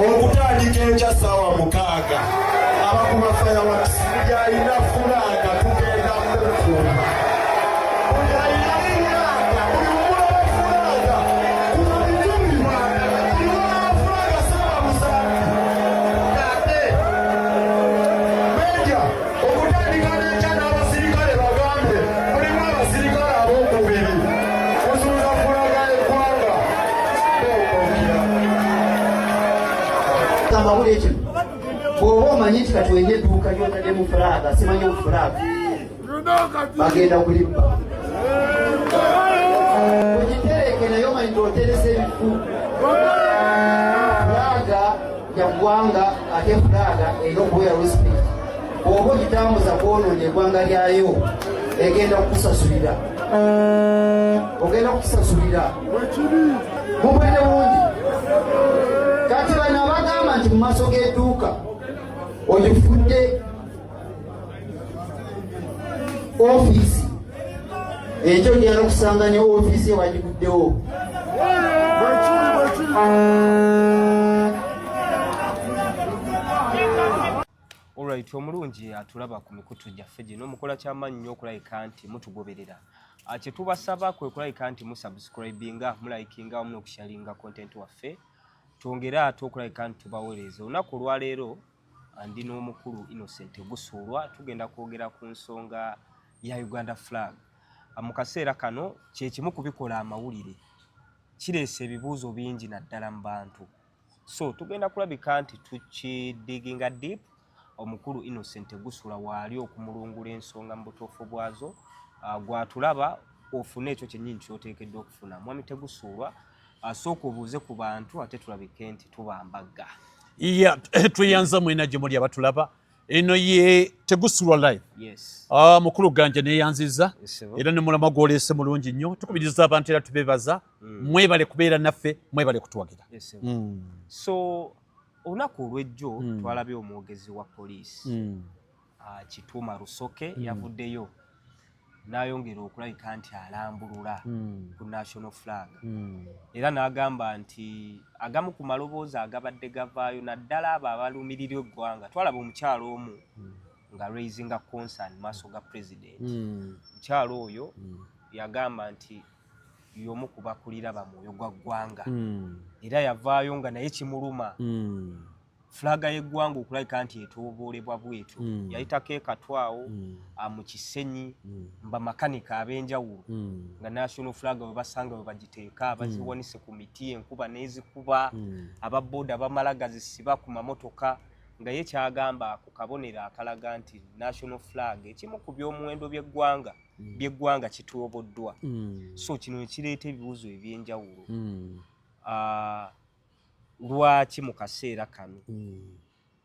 Okutandika enkya ssaawa 6, abakuba fireworks, buli alina flag tugenda mukuuma. Buli alina flag, buli mulaba flag, kuba bijumi. Buli mulaba flag saabamusanvu ate meja. Okutandika n'enkya n'abasirikale bagambe, mulimu abasirikale ab'okubiri kuzuuza flag y'eggwanga okira. Amawulire kino, bw'oba omanyi nti kati olina edduuka lyotaddemu flag, simanyi flag, bagenda kulibba. Ogitereke, naye omanyi nti oteresa ebifu. Flag ya ggwanga, ate flag erina okubeera respect. Bw'oba ogitambuza kwonoona eggwanga lyayo, egenda kukusasulira, ogenda kukisasulira. Mubwene bulungi. Kati bano abagamba nti mu maaso g'edduuka ogifudde ofiisi, ekyo ogenda okusanga ne ofiisi ewagiguddewo. Alright, omulungi atulaba ku mikutu gyaffe gino, mukola kyamaanyi nnyo okulabika nti mutugoberera. Kye tubasaba kwe kulabika nti musubscribinga, mulikinga wamu n'okusharinga content waffe, twongere ate okulabika nti tubaweereza. Olunaku olwaleero ndi n'omukulu Innocent Gusuulwa. Tugenda kwogera ku nsonga ya Uganda flag. Mu kaseera kano kyekimu ku bikola amawulire, kireese ebibuuzo bingi naddala mu bantu, so tugenda kulabika nti tukidiginga deep. Omukulu Innocent Gusula waali okumulungula ensonga mu butuufu bwazo. Gwatulaba ofune ekyo kyennyini kyoteekeddwa okufuna. Mwami Tegusuulwa, asooka obuuze ku bantu, ate tulabike nti tubambagga. Iya, tweyanza mwena gye muli abatulaba. Eno ye Tegusulwa Live. Yes. Ah, mukulu Ganja, neyanziza. Yes. Era ne mulama gw'oleese mulungi nnyo. Tukubiriza abantu era tubebaza. Mwebale kubeera naffe, mwebale kutuwagira. Yes. So olunaku olw'ejjo twalabye omwogezi wa poliisi, Kituuma Rusoke, yavuddeyo n'ayongera okulabika nti alambulula ku national flag, era n'agamba nti agamu ku maloboozi agabadde gavaayo, naddala abo abalumirirwa eggwanga. Twalaba omukyalo omu nga raisinga concern maaso ga president. Omukyalo oyo yagamba nti y'omu ku bakulira bamwoyo gwa ggwanga, era yavaayo nga naye kimuluma flag y'eggwanga okulabika nti etooboolebwa bwetyo. Yayitako ekatwawo mu Kisenyi, bamakanika ab'enjawulo, nga national flag bwe basanga bwe bagiteeka, baziwanise ku miti, enkuba n'ezikuba, ababooda bamala gazisiba ku mamotoka, nga ye kyagamba ku kabonero akalaga nti national flag, ekimu ku by'omuwendo by'eggwanga kitooboddwa. So kino ekireeta ebibuuzo ebyenjawulo. Lwaki mu kaseera kano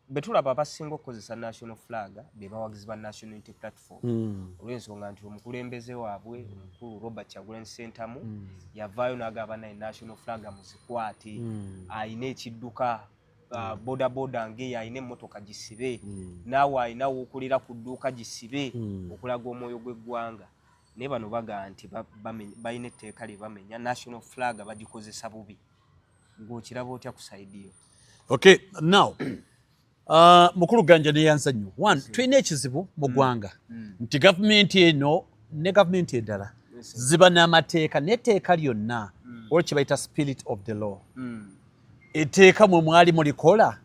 bwe tulaba abasinga okukozesa national flag be bawagizi ba National Unity Platform? Olw'ensonga nti omukulembeze waabwe omukulu Robert Kyagulanyi Ssentamu yavaayo n'agamba naye national flag muzikwate. Ayina ekidduka, boda boda ngeeyo, ayina emmotoka gisibe, naawe ayina wookulira ku dduuka gisibe, okulaga omwoyo gw'eggwanga. Naye bano bagaa nti balina etteeka lye bamenya, national flag bagikozesa bubi. Gw'okiraba otya ku side yo? Okay, now mukulu Ganja, neyanza nnyo. One, tulina ekizibu mu ggwanga nti gavumenti eno ne gavumenti endala ziba n'amateeka, n'etteeka lyonna olwo kye bayita spirit of the law. Etteeka mwe mwali mulikola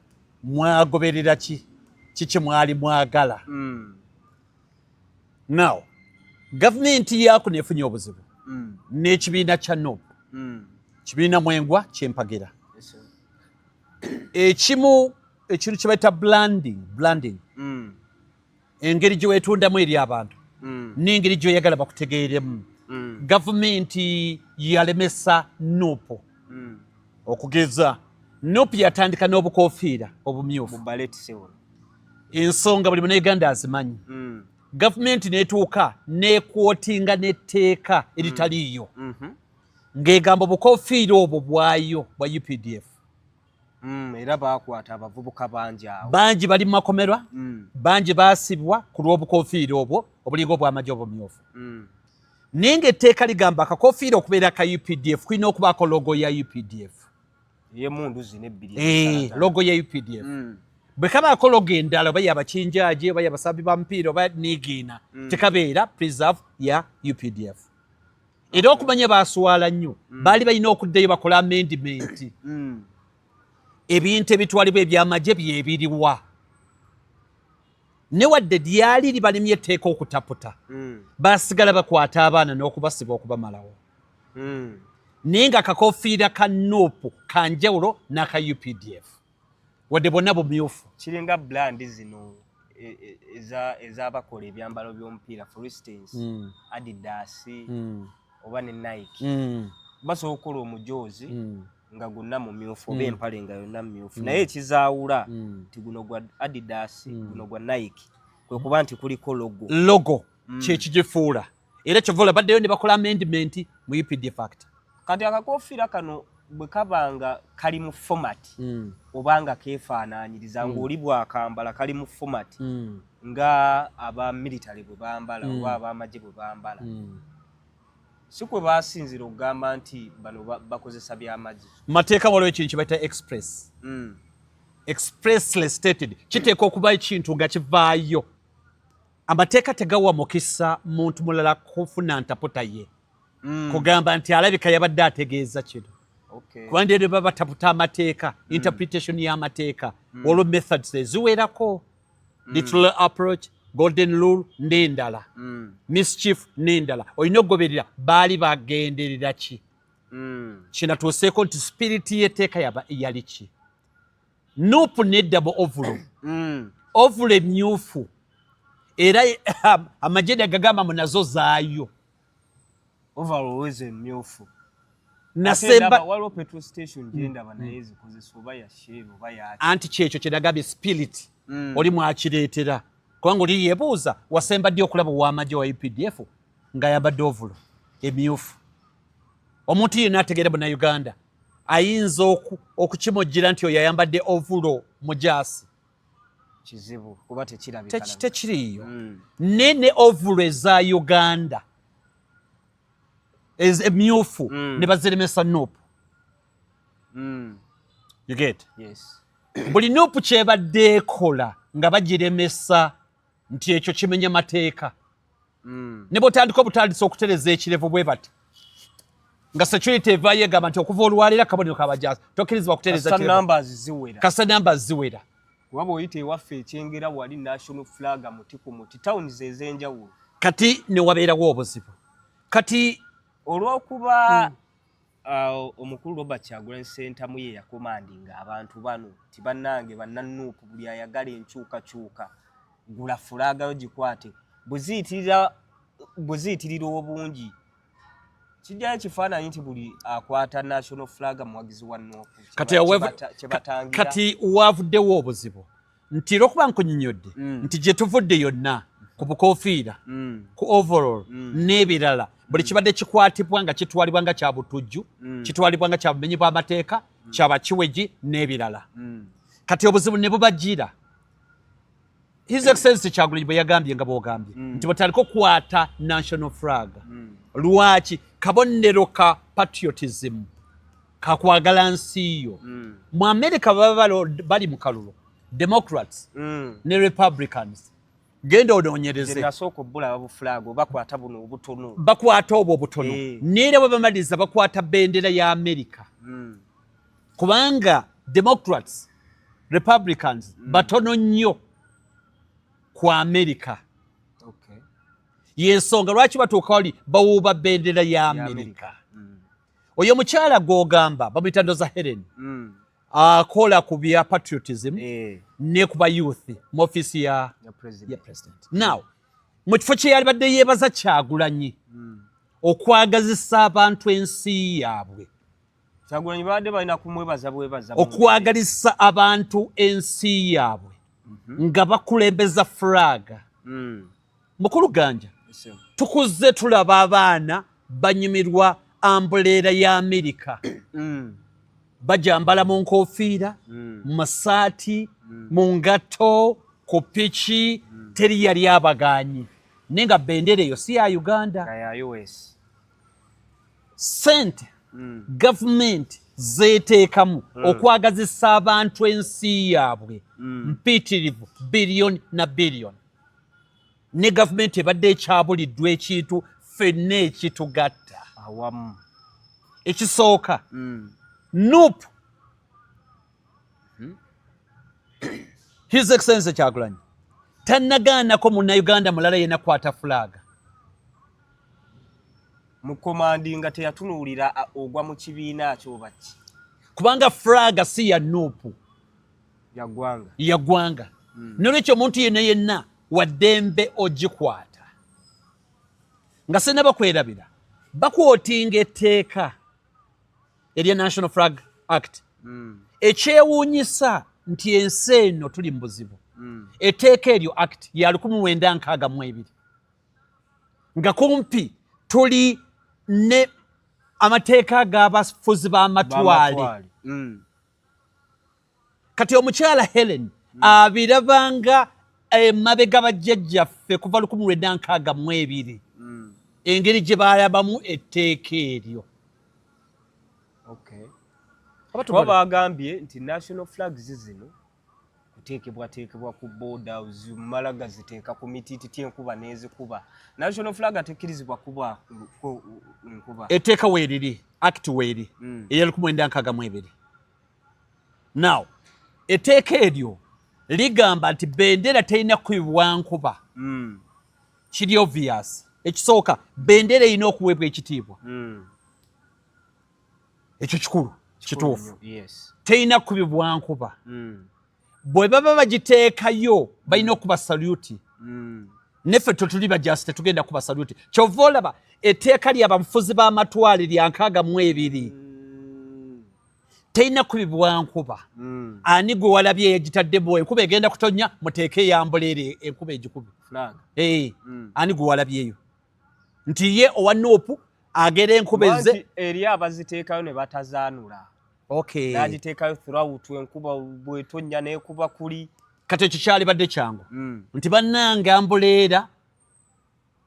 mwagoberera ki? Kiki mwali mwagala? Now gavumenti yaku nefunye obuzibu n'ekibiina kya NUP, kibiina mwengwa kyempagira. Ekimu ekintu kye bayita branding, branding, engeri gye weetundamu eri abantu n'engeri gy'oyagala bakutegeeremu. Gavumenti yalemesa NUP. Okugeza, NUP yatandika n'obukofiira obumyufu. Bubaleti sewo. Ensonga buli munauganda azimanyi. Gavumenti n'etuuka n'ekwotinga n'etteeka eritaliiyo, ng'egamba obukofiira obwo bwayo bwa UPDF. Era bakwata abavubuka bangi awo. Bangi bali mu makomerwa, bangi baasibwa ku lw'obukofiira obwo obulinga obw'amagye obumyufu. Naye ng'etteeka ligamba akakofiira okubeera ka UPDF kulina okubaako logo ya UPDF. Ey'emmundu zino ebbiri. Eh, logo ya UPDF. Bwe kabaako logo endala, oba yabakinjaji, oba yabasambi ba mupiira, oba nigiina, tekabeera preserve ya UPDF. Era okumanya baswala nnyo, baali balina okuddayo bakola amendment. Ebintu ebitwalibwa ebyamagye byebiriwa? Ne wadde lyali libalemye etteeka okutaputa, basigala bakwata abaana n'okubasiba okubamalawo. Naye nga akakofiira ka NUP kanjawulo n'aka UPDF, wadde bonna bumyufu. Kiringa brand zino ez'abakola ebyambalo by'omupiira, for instance Adidas oba ne Nike. Basobola okukola omujoozi nga gwonna mumyufu oba empale nga yonna mumyufu, naye ekizaawula nti guno gwa Adidas, guno gwa Nike, kwe kuba nti kuliko logo. Logo kyekigifuula. Era kyova baddeyo ne bakola amendment mu UPDF Act. Kati akakofiira kano bwe kaba nga kali mu format oba nga keefaanaanyiriza ng'oli bwakambala kali mu format nga aba military bwe bambala oba ab'amagye bwe bambala, si kwe basinzira okugamba nti bano bakozesa byamagye? Mu mateeka waliwo ekintu kye bayita express, expressly stated. Kiteekwa okuba ekintu nga kivaayo. Amateeka tegawa mukisa muntu mulala kufuna ntaputa ye kugamba nti alabika yabadde ategeeza kino, kubanga ero baba bataputa amateeka, interpretation y'amateeka, olwo methods eziwerako, literal approach, golden rule n'endala, mischief n'endala, olina okugoberera baali bagenderera ki. Kinatuuseeko nti spirit y'etteeka yaba yali ki? NUP nedda mu overall, overall emyufu, era amagye ne gagamba mu nazo zaayo. Overall ezo emyufu. Nasemba waliwo petrol station gyendaba naye zikozesa oba ya Shell oba yaki. Anti kyekyo kyenagambye, spirit oli mwakireetera, kubanga oli yebuuza wasemba ddi okulaba ow'amagye wa UPDF ng'ayambadde overall emyufu? Omuntu yenna ategeera Munnayuganda ayinza okukimujjira nti oyo ayambadde overall mujaasi. Kizibu kuba tekirabika. Tekiriiyo. Ne overall eza Uganda emyufu ne baziremesa NUP. You get? Yes. Buli NUP kyebadde ekola nga bagiremesa nti ekyo kimenya mateeka. Ne bwotandika obutandisa okutereza ekirevu bwe bati, nga security evaayo egamba nti okuva olwaleero akabonero kabajaasi tokkirizibwa kutereza Kasita kirevu. Numbers ziwera. Kasita numbers ziwera. Kuba bw'oyita ewaffe ekyengera wali national flag muti ku muti, towns ez'enjawulo. Kati ne wabeerawo obuzibu kati. Olw'okuba omukulu Robert Kyagulanyi Ssentamu ye yacommandinga abantu bano ti bannange banna NUP, buli ayagala enkyukakyuka gula flag yo gikwate, bwe ziyitirira obungi kijjayo ekifaananyi nti buli akwata national flag muwagizi wa NUP. Kati Kyebatangira. Kati wavuddewo obuzibu nti olwokuba nkunyinyodde nti gye tuvudde yonna ku bukofiira, ku overall n'ebirala, buli kibadde kikwatibwa nga kitwalibwa nga kya butujju, kitwalibwa nga kya bumenyi bw'amateeka, kyabakiwegi n'ebirala. Kati obuzibu ne bubajjira His Excellency Kyagulanyi bwe yagambye nga bwogambye nti batandika okukwata national flag. Lwaki? Kabonero ka patriotism, kakwagala nsi yo. Mu America baba bali mu kalulu, Democrats ne Republicans, genda onoonyereze. Nasooka obulaba buflag bakwata buno obutono. Bakwata obwo obutono. Neera bwe bamaliriza bakwata bendera ya America, kubanga Democrats, Republicans batono nnyo ku America. Yensonga lwaki batuuka wali bawuuba bendera ya America. Oyo mukyala gw'ogamba bamuyita Ndoza Helen, akola ku bya patriotism ne ku ba youth mu ofiisi ya ya president. Ya president. Now mu kifo kye yalibadde yeebaza Kyagulanyi okwagazisa abantu ensi yaabwe, Kyagulanyi babadde balina kumwebaza bwebaza. Okwagalisa abantu ensi yaabwe nga bakulembeza flag. Mukulu Ganja, tukuze tulaba abaana banyumirwa umbrella ya Amerika, bajambala mu nkofiira, mu masaati, mu ngatto, ku piki, teri yali abagaanyi, naye nga bendera eyo si ya Uganda. Nga ya US. Sente gavumenti zeteekamu okwagazisa abantu ensi yaabwe mpitirivu, biliyoni na biliyoni, ne gavumenti ebadde ekyabuliddwa ekintu ffenna ekitugatta awamu. Ekisooka, NUP, His Excellency Kyagulanyi tannagaanako Munnayuganda mulala yenna kwata flag. Mukomandi nga teyatunuulira ogwa mu kibiina kyoba ki? Kubanga flag si ya NUP. Ya ggwanga. Ya ggwanga. Nolwekyo omuntu yenna yenna waddembe ogikwata. Nga sinaba kwerabira, bakwotinga etteeka erya National Flag Act. Ekyewuunyisa nti ensi eno tuli mu buzibu. Etteeka eryo, act ya 1962, nga kumpi tuli ne amateeka g'abafuzi b'amatwale. Kati omukyala Helen abirabanga emabega bajjajjaffe kuva 1962, engeri gye balabamu etteeka eryo. Kuba bagambye nti national flags zino kuteekebwateekebwa ku booda, zimala gaziteeka ku mitiititi, enkuba n'ezikuba. National flag tekkirizibwa kuba nkuba. Etteeka weeriri, act weeri eya 1962. Now etteeka eryo ligamba nti bendera terina kukubibwa nkuba. Kiri obvious. Ekisooka, bendera erina okuweebwa ekitiibwa. Ekyo kikulu, kituufu. Terina kukubibwa nkuba. Bwe baba bagiteekayo, balina okuba saluti. Neffe tetuli bajasi, tetugenda kuba saluti. Kyova olaba etteeka lyabafuzi b'amatwale lya 62, terina kukubibwa nkuba. Ani gwe walabye yagitaddemu enkuba egenda kutonya, muteeke eya umbrella, enkuba egikubi? Flag. Ani gwe walabyeyo nti ye owa NUP agera enkuba eze? Anti eri abaziteekayo ne batazaanula. N'agiteekayo throughout, enkuba bwetonya n'ekuba kuli. Kati ekyo kyalibadde kyangu nti bannange, umbrella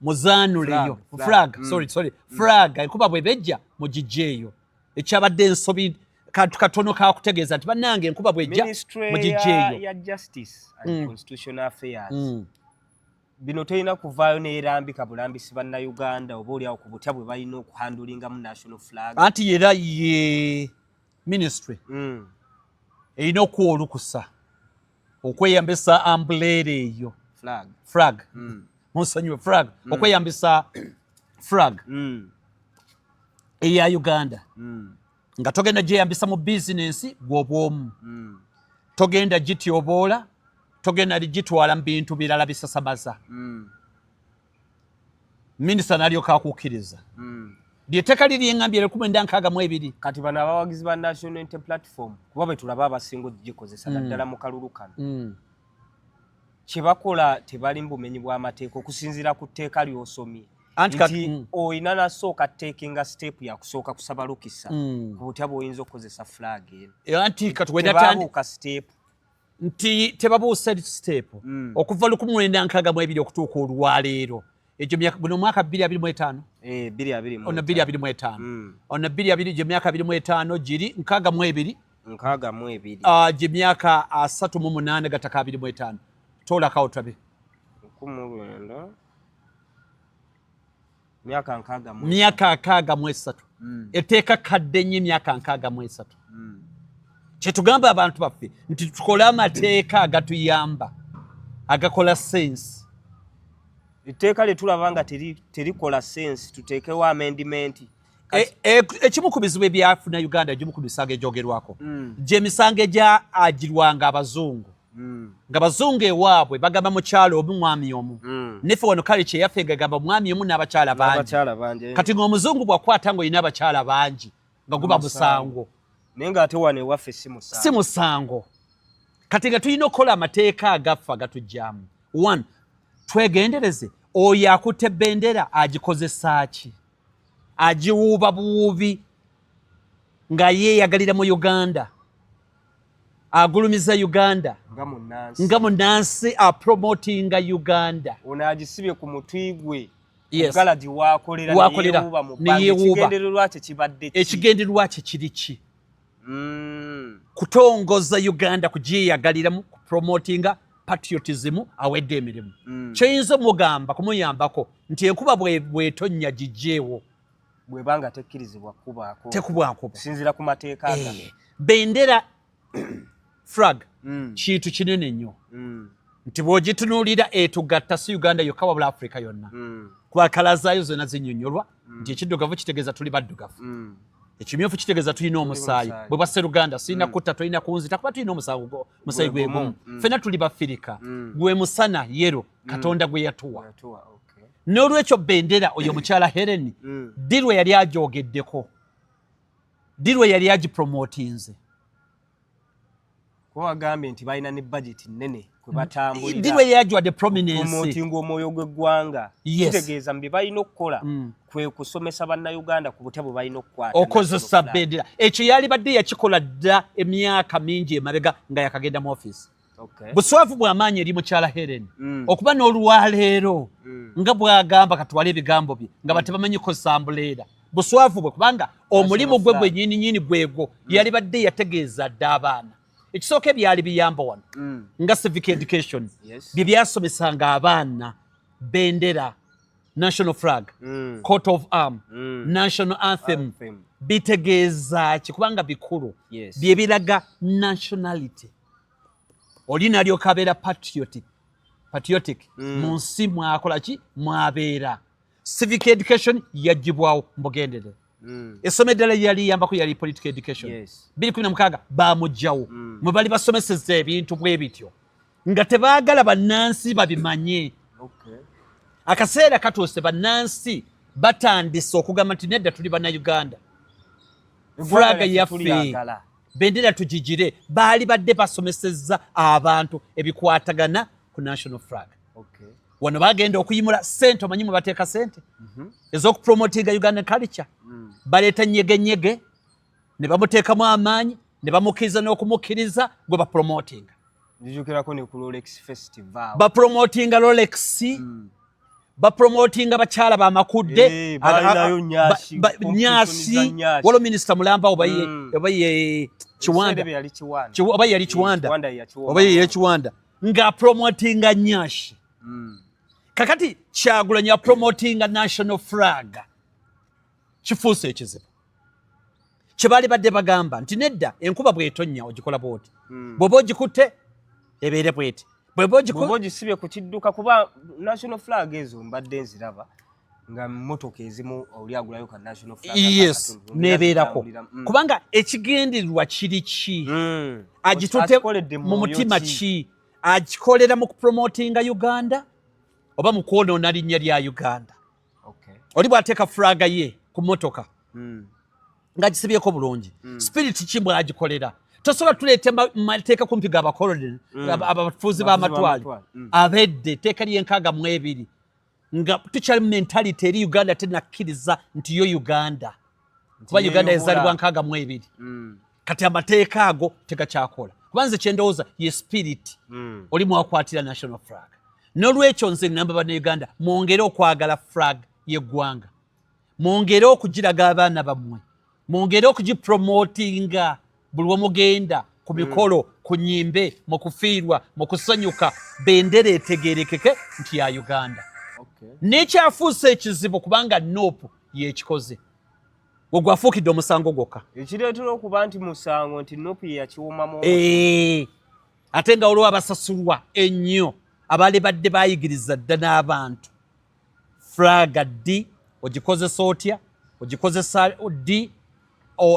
muzaanuleyo. Flag, flag. Flag, sorry, sorry, flag, enkuba bwebejja mugijjeeyo. Ekyabadde ensobi kantu katono kakutegeeza nti bannange, enkuba bwejja Ministry ya, mugijjeeyo. ya Justice and Constitutional Affairs, bino terina kuvaayo neerambika bulambisi Bannayuganda oba oliawo ku butya bwe balina okuhandlingamu national flag. Anti era ye ministry erina okuwa olukusa okweyambisa umbrella eyo. Flag. Flag, munsonyiwe, flag, okweyambisa flag eya Uganda, nga togenda gyeyambisa mu bizinensi gw'obwomu, togenda gityoboola, togenda gitwala mu bintu birala bisasamaza. Minisita n'alyoka akukkiriza. Lyeteeka liri eŋŋambye 1962. Kati bano abawagizi ba National Unity Platform, kuba bwe tulaba abasinga ogikozesa naddala mu kalulu kano, kye bakola tebali mu bumenyi bw'amateeka okusinziira ku tteeka ly'osomye? Anti Nti oyina nasooka takinga step yakusooka kusaba lukisa ku butya bw'oyinza okukozesa flag eno. Anti kati wenatandi Tebabuuka step. Nti tebabuusa step okuva 1962 okutuuka olwaleero. Egyo myaka, guno omwaka 2025. Eh, 2025. Ono 2025. Ono 22, gye myaka 25 giri 62. 62. Gye myaka 38 gataka 25, toolakawo twabe. 1900, myaka 63. Myaka 63. Etteeka kadde nnyo, emyaka 63. Kyetugamba abantu baffe nti tukole amateeka agatuyamba, agakola sense. Etteeka lye tulaba nga terikola sense, tuteekewo amendment. Ekimu ku bizibu ebyafuna Uganda, egimu ku misango egyogerwako, gyemisango egya agirwanga abazungu, nga bazungu ewaabwe bagamba mukyalo omu, mwami omu. Neffe wano kale kyeyaffe ngagamba mwami omu n'abakyala bangi. N'abakyala bangi. Kati ng'omuzungu bw'akwata ng'olina abakyala bangi, nga guba musango. Naye ng'ate wano ewaffe si musango. Si musango. Kati nga tulina okukola amateeka agaffe agatugyamu. One, twegendereze oyo akutte bendera agikozesa ki? Agiwuuba buwuubi nga yeeyagalira mu Uganda, agulumiza Uganda nga munnansi, nga munnansi apromotinga Uganda? Ono agisibye ku mutwi gwe Yes. galagi wakolera Wakolera, neyeewuuba mu bbanga. Neyeewuuba. Ekigendererwa kye kibadde ki? Ekigendererwa kye kiri ki? Kutongoza Uganda, kugiyagaliramu, kupromotinga patriotism, awedde emirimu. Kyoyinza omugamba kumuyambako nti enkuba bwetonnya gijjeewo. Bwebanga tekkirizibwa kubaako. Tekubwankuba. Kusinziira ku mateeka ga Bendera, flag, kintu kinene nnyo nti bw'ogitunuulira etugatta, si Uganda yokka wabula Africa yonna, kuba colour zaayo zonna zinyonnyolwa nti ekiddugavu kitegeeza tuli baddugavu, ekimyufu kitegeeza tulina omusaayi omusaayi. Bwe bwasseruganda, sirina kutta, tolina kunzita, kuba tulina omusaayi gwe gwe gumu. gumu. Ffenna tuli bafirika. Gwe musana yellow Katonda gwe yatuwa. Yatuwa, okay. N'olwekyo bendera oyo mukyala Helen ddi lwe yali agyogeddeko? Ddi lwe yali agipromotinze? Kuba wagambye nti balina ne budget nnene kwe batambulira. Ddi lwe yali agiwadde prominence? Promoting omwoyo gw'eggwanga. Kitegeeza mu bye balina okukola kwe kusomesa Bannayuganda ku butya bwe balina okukwata okozesa national flag. Bendera ekyo yali badde yakikola dda emyaka mingi emabega nga yakagenda mu office. Buswavu bw'amaanyi eri mukyala Helen okuba n'olwaleero nga bw'agamba katwale ebigambo bye nga batebamanyi kukozesa umbrella. Buswavu bwe, kubanga omulimu gwe flag. Gwe nyini nyini gwegwo yali badde yategeeza dda abaana. Ekisooka, ebyali biyamba wano nga civic education bye byasomesanga abaana bendera, national flag, coat of arm, national anthem, Anthem. bitegeeza ki, kubanga bikulu. Bye biraga nationality. Oli nalyoka abeera patriotic mu nsi mwakola ki, mwabeera. Civic education yagibwawo mbugendere. Essomo eddala lyali liyambako yali political education. 2016 bamugjawo. Mwe bali basomeseza ebintu bwe bityo nga tebaagala bannansi babimanye. Akaseera katuuse, bannansi batandise okugamba nti nedda, tuli Bannayuganda, flag yaffe, Tulyagala. bendera tugigire. Baali badde basomesezza abantu ebikwatagana ku national flag. Wano bagenda okuyimula sente, omanyi mwe bateeka sente ez'okupromotinga Ugandan culture, baleeta nyegenyege ne bamuteekamu amaanyi ne bamukkiriza n'okumukkiriza gwe bapromotinga. Nzijukirako ne ku Rolex Festival. Bapromotinga Rolex, bapromotinga bakyala bamakudde. Eh, balinayo Nyashi, competition Nyasi. za Nyashi. Waliwo minisita mulamba oba ye oba ye Kiwanda. Ebiseera ebyo yali Kiwanda. Oba yali Eh, Kiwanda. Kiwanda ye yakiwoma. Oba ye yali Kiwanda ng'apromotinga Nyashi. Kakati Kyagulanyi apromotinga national flag, kifuuse ekizibu. Kyebaali badde bagamba nti nedda, enkuba bw'etonnya ogikola bwoti, bw'oba ogikutte ebeere bweti, bw'oba bw'oba ogisibye ku kidduka, kuba national flag ezo mbadde nziraba nga mmotoka ezimu oli agulayo ka national flag akatundu, nebeerako. zitambulira. Kubanga ekigendererwa kiri ki? Agitutte Akikoledde mu mwoyo mutima ki? ki? Agikolera mu kupromotinga Uganda oba mu kwonoona linnya lya Uganda? Oli bw'ateeka flag ye ku motoka ng'agisibyeko bulungi, spirit ki bw'agikolera? Tosobola tuleeta mateeka kumpi g'abakoloni, abafuzi b'amatwale b'amatwale. Abedde etteeka ly'enkaaga mu ebiri, nga tukyali mu mentality eri Uganda tenakkiriza nti yo Uganda, kuba Nti Uganda yeeyobula. yazaalibwa 62. Kati amateeka ago tegakyakola, kuba nze kyendowooza ye spirit oli mwakwatira national flag. N'olwekyo nze ngamba Bannayuganda, mwongere okwagala flag y'eggwanga, mwongere okugiraga abaana bammwe, mwongere okugipromotinga buli wemugenda ku mikolo, ku nyimbe, mu kufiirwa, mu kusanyuka, bendera etegerekeke nti ya Uganda. Nekyafuuse ekizibu kubanga NUP yekikoze, gwe gwafuukidde omusango gwokka. Ekireetera okuba nti musango nti NUP ye yakiwomamu. Eh, ate nga waliwo abasasulwa ennyo abaali badde bayigiriza dda n'abantu flag ddi ogikozesa, otya ogikozesa, ddi,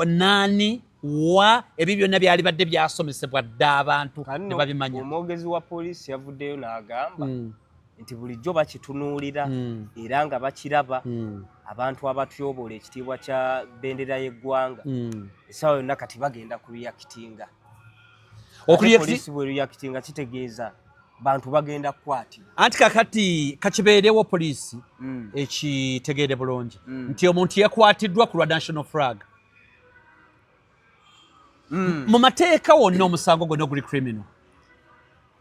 naani wa, ebyo byonna byali badde byasomesebwa dda abantu Kati ne nno babimanya. Omwogezi wa poliisi yavuddeyo n'agamba nti bulijjo bakitunuulira era nga bakiraba abantu abatyoboola ekitiibwa kya bendera y'eggwanga, essaawa yonna kati bagenda kureactinga. Poliisi bwe reactinga kitegeeza bantu bagenda kukwatibwa. Anti kakati kakibeerewo, poliisi ekitegeere bulungi nti omuntu yakwatiddwa ku lwa national flag. Mu mateeka wonna omusango gwonna oguli criminal,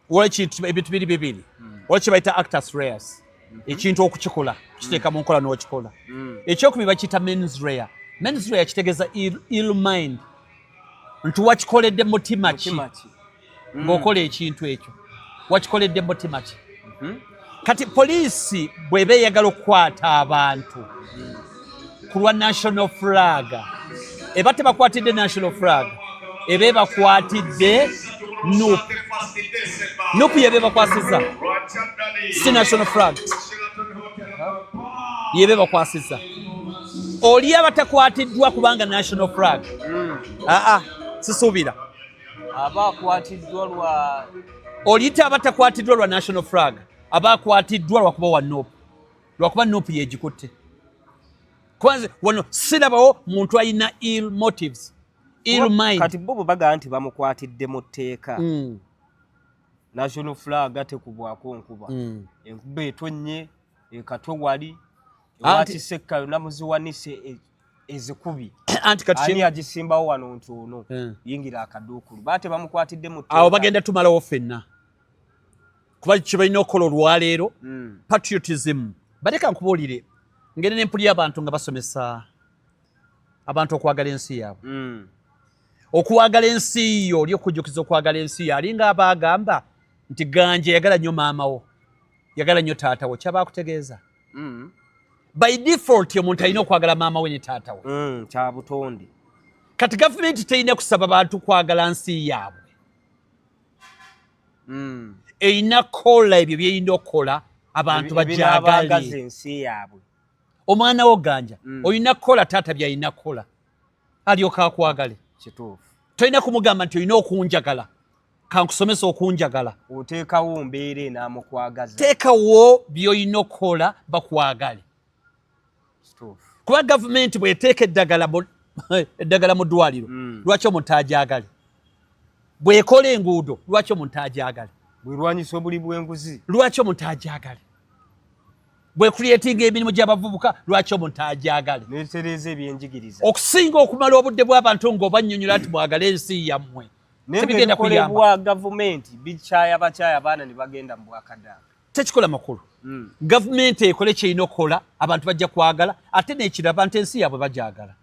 waliwo ebintu biri bibiri. Waliwo kye bayita actus reus, ekintu okukikola, kiteeka mu nkola n'okikola. Ekyokubiri bakiyita mens rea. Mens rea kitegeeza ill mind. Nti wakikoledde mutima ki? Mutima ki? Ng'okola ekintu ekyo wakikoledde mutima ki? Kati poliisi bw'eba eyagala okukwata abantu ku lwa national flag, eba tebakwatidde national flag, eba ebakwatidde NUP. NUP yeba ebakwasiza, si national flag yeba ebakwasiza. Oli aba takwatiddwa kubanga national flag, aa, sisuubira. Aba akwatiddwa lwa Oli aba takwatiddwa lwa national flag, aba akwatiddwa lwakuba wa NUP, lwakuba NUP yegikutte. Kwanza wano sirabawo muntu alina ill motives, ill mind. Kati bo bwe bagamba nti bamukwatidde mu tteeka, national flag tekubwako nkuba. Enkuba etonnye ekatwe wali ewakisekka yonna muziwanise ezikubi. Anti kati ani agisimbawo wano nti ono yingira akaduukulu, ba tebamukwatidde mu Awo tteeka. Bagenda tumalawo ffenna, kuba kye balina okukola olwaleero, patriotism. Baleka nkubuulire, ngende nempulira abantu nga basomesa abantu okwagala ensi yaabwe. Okwagala ensi yo, oli okujjukiza okwagala ensi yo, alinga aba agamba nti ganje yagala nnyo maama wo, yagala nnyo taata wo, kyaba akutegeeza. By default omuntu alina okwagala maama we ne taata we. Kya butonde. Kati gavumenti terina kusaba bantu kwagala nsi yaabwe. Erina kukola ebyo byerina okukola, abantu Ebinaabagaza bagyagale. ensi yaabwe. Omwana wo ganja, olina kukola taata byalina kukola alyoka akwagale. Kituufu. Tolina kumugamba nti olina okunjagala, kankusomesa okunjagala. Oteekawo mbeera enaamukwagaza. Teekawo byolina okukola bakwagale. Kituufu. Kuba gavumenti bw'eteeka eddagala mu ddwaliro, lwaki omuntu agyagale? Bw'ekola enguudo, lwaki omuntu agyagale? Bwerwanyisa obuli bw'enguzi. Lwaki omuntu agyagale? Bwecreatinga emirimu gy'abavubuka, lwaki omuntu agyagale? Netereeza ebyenjigiriza. Okusinga okumala obudde bw'abantu ng'obannyonnyola nti mwagale ensi yammwe, Naye tebigenda kuyamba. Ebikolebwa gavumenti bikyaya bakyaya abaana ne bagenda mu bwakadaga. Tekikola makulu. Gavumenti ekole kyerina okukola, abantu bajja kwagala. Ate n'ekiraba nti ensi yaabwe bagyagala,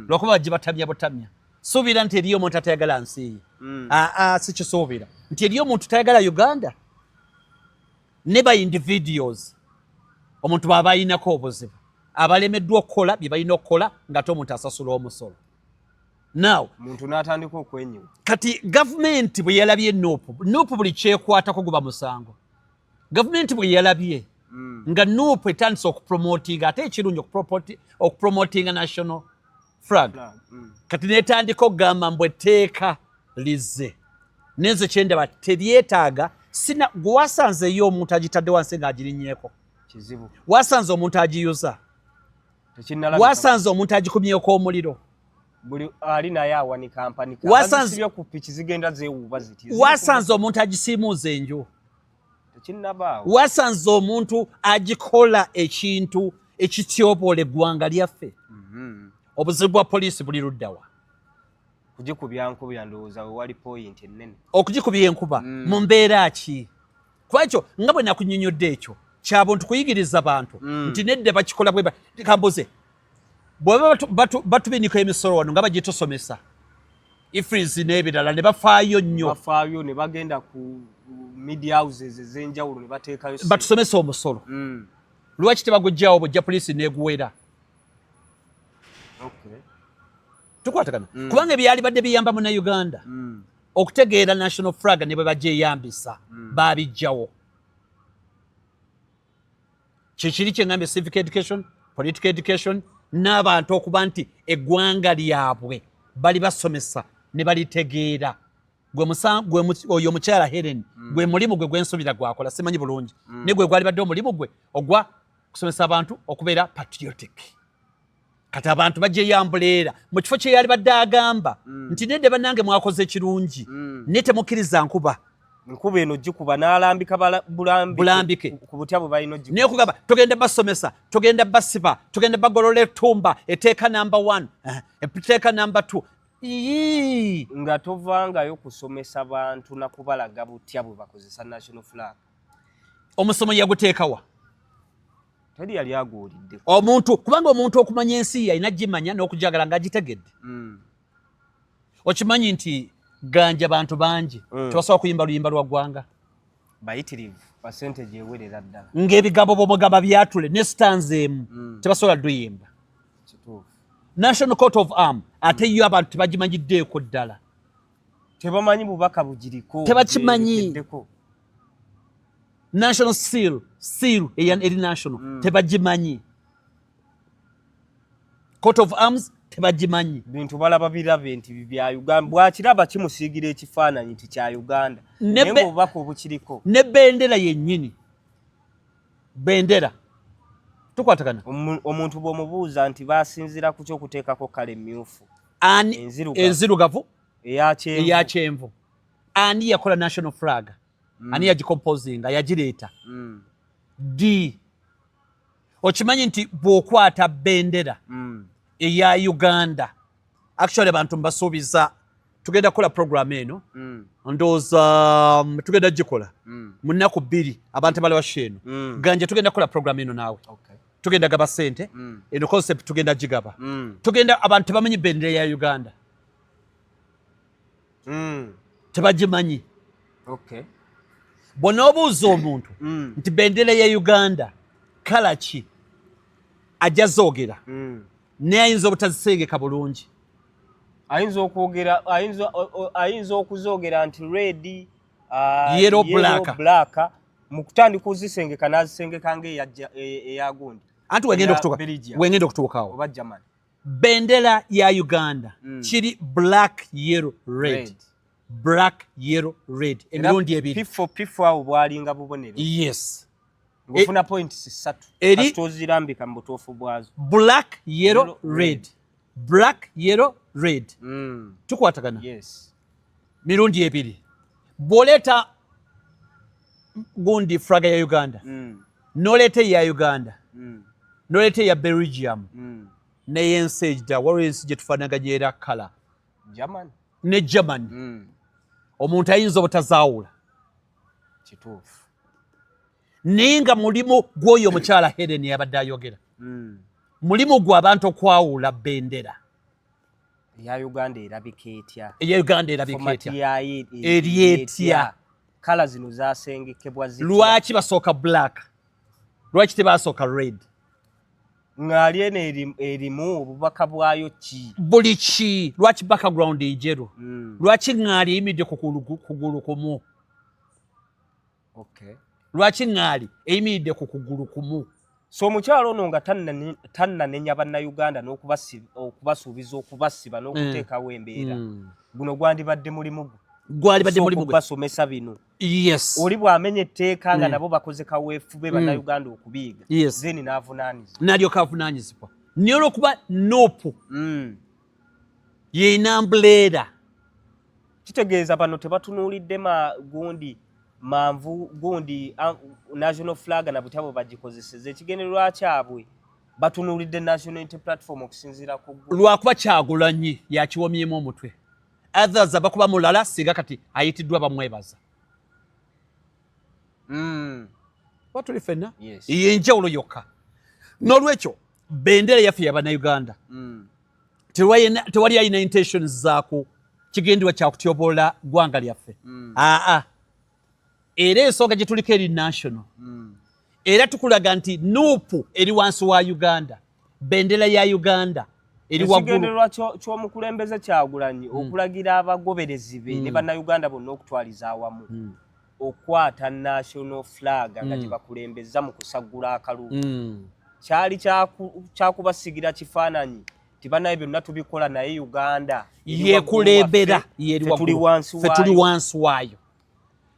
lwakuba bajja batamya butamya. Suubira nti eriyo omuntu atayagala nsi ye? Aa, sikisuubira nti eriyo omuntu tayagala Uganda. Ne ba individuals, omuntu bw'aba ayinako obuzibu, abalemeddwa okukola bye balina okukola, ng'ate omuntu asasula omusolo now. Muntu n'atandika okwenyiwa. Kati gavumenti bwe yalabye NUP, NUP buli kyekwatako guba musango. Gavumenti bwe yalabye nga NUP etandise okupromotinga, ate ekirungi okupromotinga national flag, kati netandika okugamba mbu etteeka lizze. Nenze kyendaba teryetaaga. Sina gwe wasanzeeyo omuntu agitadde wansi ng'agirinnyeeko. Kizibu. Wasanze omuntu agiyuza? Tekinnalabika. Wasanze omuntu agikumyeko omuliro? Buli ali naye awanika mpanika. Wasanze Bazisibye ku piki, zigenda zeewuuba ziti. Wasanze omuntu agisiimuuza enju? Tekinnabaawo. Wasanze omuntu agikola ekintu ekityoboola eggwanga lyaffe? Obuzibu bwa poliisi buli luddawa? Kugikubya nkubya, ndowooza we wali point ennene. Okugikubya enkuba mu mbeera ki? Kuba ekyo nga bwe nakunyonyodde, ekyo kyabuntu kuyigiriza bantu nti nedda, bakikola bwe kambuze bweba batubinika emisolo wano nga bagitusomesa EFRIS n'ebirala ne bafaayo nnyo. Bafaayo ne bagenda ku media houses ez'enjawulo ne bateekayo batusomesa omusolo. Lwaki tebagugjawo bujja, poliisi neguwera? Tukwatagana? Kubanga ebyali badde biyamba Munnayuganda okutegeera national flag ne bwe bagyeyambisa, babijjawo. Kikiri kyeŋŋambye, civic education, political education, n'abantu okuba nti eggwanga lyabwe bali basomesa ne balitegeera. Gwe oyo omukyala Helen, gwe mulimu gwe gwensuubira gwakola, simanyi bulungi, naye gwe gwali badde omulimu gwe ogwa kusomesa abantu okubeera patriotic. Kati abantu bagyeyambuleera mu kifo kye yali badde agamba nti nedde bannange, mwakoze kirungi, naye temukkiriza nkuba. Nkuba eno gikuba n'alambika bulambi Bulambike. ku butya bwe balina ogikuba. Naye okugamba tugenda basomesa, tugenda basiba, tugenda bagolola etumba, eteeka number one, eteeka number two. Iyii. Nga tovangayo kusomesa bantu na kubalaga butya bwe bakozesa national flag. Omusomo yaguteekawa? Teri yali aguwulidde. Omuntu, kubanga omuntu okumanya ensi ye alina gimanya n'okujagala ng'agitegedde. Okimanyi nti Ganja bantu bangi tebasobola kuyimba luyimba lwa ggwanga. Bayitirivu, percentage ewerera ddala. Ng'ebigambo bwomugamba byatule ne stanza emu tebasobola luyimba. Kituufu. National Coat of Arm ate yo abantu tebagimanyiddeeko ddala. Tebamanyi bubaka bugiriko. Tebakimanyi. Byeyogeddeko. National seal, seal eri national tebagimanyi. Coat of Arms tebagimanyi. Bintu balaba birabe nti bya Uganda, bwakiraba kimusiigira ekifaananyi nti kya Uganda, naye ng'obubaka obukiriko. Ne bendera yennyini, bendera tukwatagana. Omuntu bw'omubuuza nti basinziira ku ky'okuteekako kale emyufu, Ani enzirugavu, enzirugavu eya kyenvu. Eya kyenvu. Ani yakola national flag? Ani yagicomposinga, yagireeta? D, okimanyi nti bw'okwata bendera eya Uganda, actually abantu mbasuubiza tugenda kukola program eno, ndowooza tugenda gikola mu nnaku 2, abantu abalaba show eno. Ganja, tugenda kukola program eno naawe. Tugenda gaba sente. Eno concept tugenda gigaba. Tugenda, abantu tebamanyi bendera ya Uganda. Tebagimanyi. Bw'onoobuuza omuntu nti bendera ya Uganda colour ki, ajja zoogera, naye ayinza obutazisengeka bulungi. Ayinza okwogera, ayinza okuzoogera nti red, yellow, black. Black. Mu kutandika ozisengeka n'azisengeka ng'eya gundi. Anti wegenda Eya okutuuka Belgium. Wegenda okutuukaawo. Oba Germany. Bendera ya Uganda kiri black, yellow, red. Red. Black, yellow, red emirundi ebiri. P4, P4 awo bwalinga bubonero. Yes. Ng'ofuna points 3. Eri kasita ozirambika mu butuufu bwazo. Black, yellow, yellow, red, black, yellow, red. Tukwatagana? Yes. Mirundi ebiri. Bw'oleeta gundi flag ya Uganda, n'oleeta eya Uganda, n'oleeta eya Belgium, n'ey'ensi egida, waliwo ensi gye tufaanaganya era colour. Germany. Ne Germany. Omuntu ayinza obutazaawula. Kituufu. Naye nga mulimu gw'oyo omukyala Helen yabadde ayogera, mulimu gwe abantu okwawula bendera. Eya Uganda erabika etya? Eya Uganda erabika Format etya? yayo eri etya? Colour zino zasengekebwa zitya? Lwaki basooka black? Lwaki tebasooka red? Ŋŋaali eno erimu obubaka bwayo ki? Buli ki? Lwaki background njeru? Lwaki ŋŋaali eyimiridde ku kugulu kumu? Lwaki ŋŋaali eyimiridde ku kugulu kumu? So omukyalo ono nga tannanenya bannayuganda n'okubasuubiza okubasiba n'okuteekawo embeera, guno gwandibadde mulimu gwe. Gwalibadde mulimu gwe. Basomesa bino. Yes. Oli bw'amenya etteeka nga nabo bakoze kaweefube bannayuganda okubiiga, then n'avunaanyizibwa. N'alyoka avunaanyizibwa, naye olwokuba NUP yeyina umbrella. Kitegeeza bano tebatunuulidde ma gundi manvu gundi national flag na butya bwe bagikozeseza. Ekigendererwa kyabwe batunuulidde National Unity Platform okusinziira ku ggulu. Lwakuba Kyagulanyi yakiwomyemu omutwe, others abakuba mulala singa kati ayitiddwa bamwebaza. Oba tuli ffenna? Yes. Yenjawulo yokka. N'olwekyo bendera yaffe yabannayuganda. Tewali alina intentions zaku kigendererwa kya kutyoboola ggwanga lyaffe. Aa, era ensonga gye tuliko eri national. Era tukulaga nti NUP eri wansi wa Uganda, bendera ya Uganda eri waggulu. Ekigendererwa ky'omukulembeze Kyagulanyi okulagira abagoberezi be ne bannayuganda bonna okutwaliza awamu okukwata national flag nga gye bakulembeza mu kusaggula akalulu kyali kyakubasigira kifaananyi nti bannaye byonna tubikola, naye Uganda eri yekulembera waggulu waffe, yeri ffe tuli waggulu. wansi Ffe tuli waayo. wansi waayo.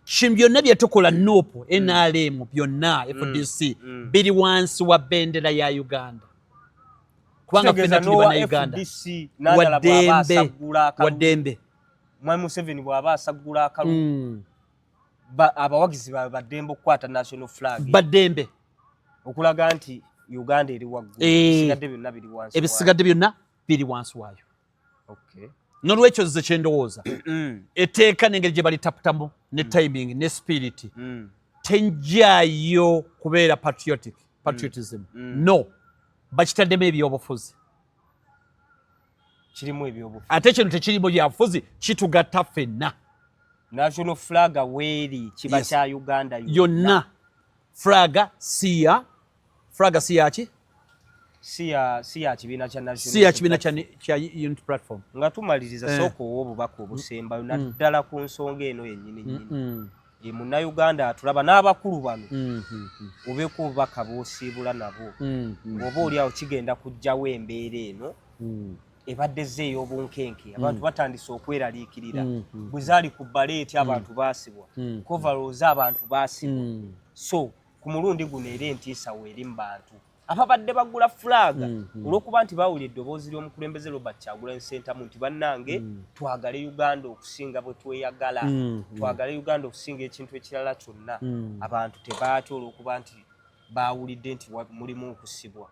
Ki byonna bye tukola, NUP, NRM, byonna, FDC, biri wansi wa bendera ya Uganda, kubanga Kitegeeza ffenna tuli n'owa bannayuganda. FDC n'andala bw'aba Waddembe. asaggula akalulu, Waddembe. Mwami Museveni bw'aba asaggula akalulu, abawagizi baabwe baddembe okukwata national flag. Baddembe. Okulaga nti Uganda eri waggulu. Eh. Ebisigadde byonna biri wansi waayo. Ebisigadde byonna biri wansi waayo. Nolwekyo nze kyendowooza, etteeka n'engeri gye balitaputamu ne timing ne spirit tenjaayo kubeera patriotic, patriotism. No, bakitaddemu ebyobufuzi. Kirimu ebyobufuzi. Ate kino tekirimu byabufuzi, kitugatta ffenna. National flag weeri kiba Yes. kya Uganda yonna. Flag siya, flag si yaki? Si ya kibiina kya National Si ya kibiina Platform. kya Unity Platform. Nga tumaliriza, Eh. sooka owa obubaka obusembayo naddala ku nsonga eno yennyini nnyini. E, Munnayuganda atulaba n'abakulu bano, obeeko obubaka bw'osiibula nabo, ng'oba oli awo kigenda kuggyawo embeera eno ebadde zze ey'obunkenke. Abantu batandise okweraliikirira. Bwe zaali ku baleeti abantu baasibwa, coveralls abantu baasibwa. So ku mulundi guno era entiisa weeri mu bantu ababadde bagula flag, olw'okuba nti bawulira eddoboozi ly'omukulembeze Robert Kyagulanyi Ssentamu nti, "Bannange, twagale Uganda okusinga bwe tweyagala, twagale Uganda okusinga ekintu ekirala kyonna." Abantu tebaatya olw'okuba nti bawulidde nti mulimu okusibwa.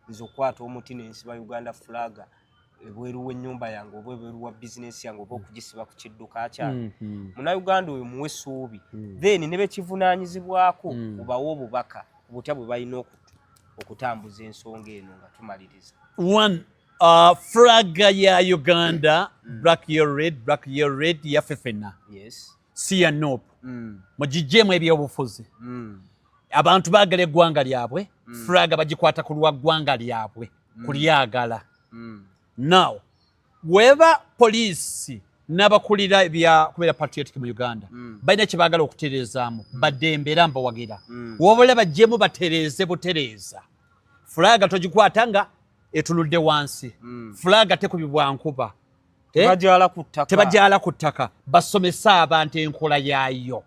Nze okwata omuti nensiba Uganda flag ebweru w'ennyumba yange oba ebweru wa bizinesi yange oba okugisiba ku kidduka kyange, Munnayuganda oyo muwe essuubi, then ne bekivunaanyizibwako obawe obubaka butya bwe balina okutambuza ensonga eno nga tumaliriza. One, flag ya Uganda, black, yellow, red, black, yellow, red, yaffe ffenna, si ya NUP. Mugiggyemu ebyobufuzi. Abantu baagala eggwanga lyabwe. Flag bagikwata ku lwa ggwanga lyabwe, kulyagala. Now weba poliisi n'abakulira ebya kubeera patriotic mu Uganda balina kye baagala okutereezaamu, baddembe era mbawagira. Wabula bajjemu batereeze butereeza. Flag togikwata nga etunudde wansi. Flag tekubibwa nkuba. Eh? Tebajala ku ttaka. Tebajala ku ttaka. Basomese abantu enkola yaayo.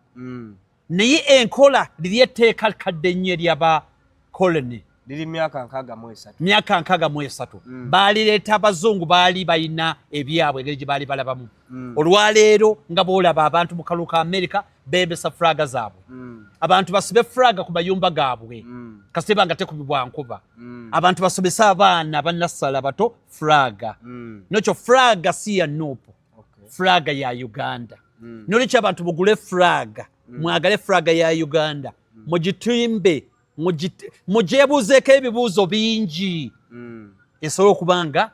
Naye enkola liri etteeka kadde nnyo eryaba colony. Liri myaka 63. Myaka 63. Baalireeta abazungu, baali balina ebyabwe engeri gye baali balabamu. Olwaleero nga boolaba abantu mu kalulu ka Amerika bembesa flag zaabwe. Abantu basibe flag ku mayumba gaabwe, kaseba nga tekubibwa nkuba. Abantu basomese abaana bannassala bato flag. Nokyo flag si ya NUP. Flag ya Uganda. Nolwekyo abantu mugule flag, mwagale flag ya Uganda, mugitimbe, mugyebuuzeeko ebibuuzo bingi, esobole okuba nga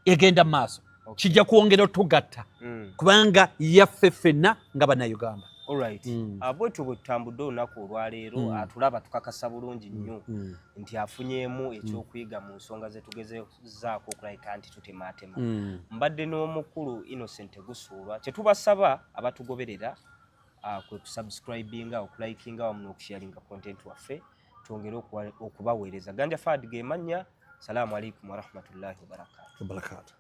egenda mu maaso. Kijja kwongera otugatta, kubanga yaffe ffenna nga Bannayuganda. Alright. Bwetyo bwe tutambudde olunaku olwaleero. Atulaba tukakasa bulungi nnyo nti afunyeemu ekyokuyiga mu nsonga zetugezezaako okulabika nti tutemaatema. Mbadde n'omukulu Innocent Tegusuulwa. Kyetubasaba abatugoberera kwe kusubscribinga, okulikinga wamu n'okusharinga content waffe, twongere okubaweereza. Ganja Fad gemanya. Salaamu alaikum warahmatullahi wabarakatu. Wabarakatuh.